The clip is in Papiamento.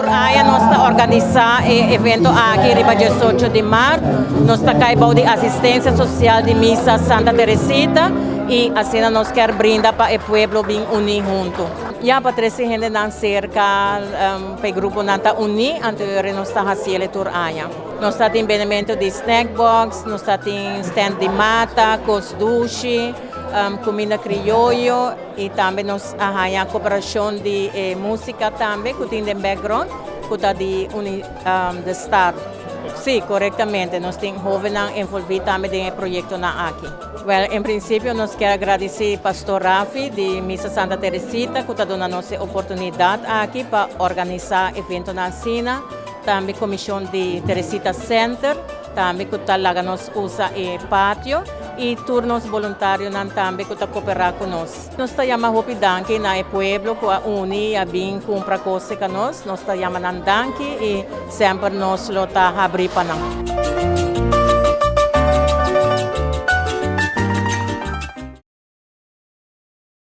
Tur aña nos ta organisá e evento aki riba 18 di mart. Nos ta kai bou di asistensia sosial di Misa Santa Teresita i asina nos kier brinda pa e pueblo bin uní huntu. Ya pa trese hendenan serka, pa e gruponan ta uní, anto nos ta hasiel tur aña. Nos ta tin bendementu di snack box, nos ta tin stand di mata, kos dushi, kuminda krioyo i tambe nos a haña kooperashon di e músika tambe ku tin den background ku ta di De Star. Sí, korektamente, nos tin hóbennan envolví tambe den e proyektonan aki. Wèl, en prinsipio nos kier a gradisí Pastor Rafi di Misa Santa Teresita ku ta duna nos e oportunidat aki pa organisá eventonan asina. Tambe komishon di Teresita Center tambe ku ta laga nos usa e patio i tur nos boluntarionan tambe ku ta koperá ku nos. Nos ta yama hopi danki na e pueblo ku a uni i a bin kumpra kos serka nos. Nos ta yama nan danki i semper nos lo ta habrí pa nan.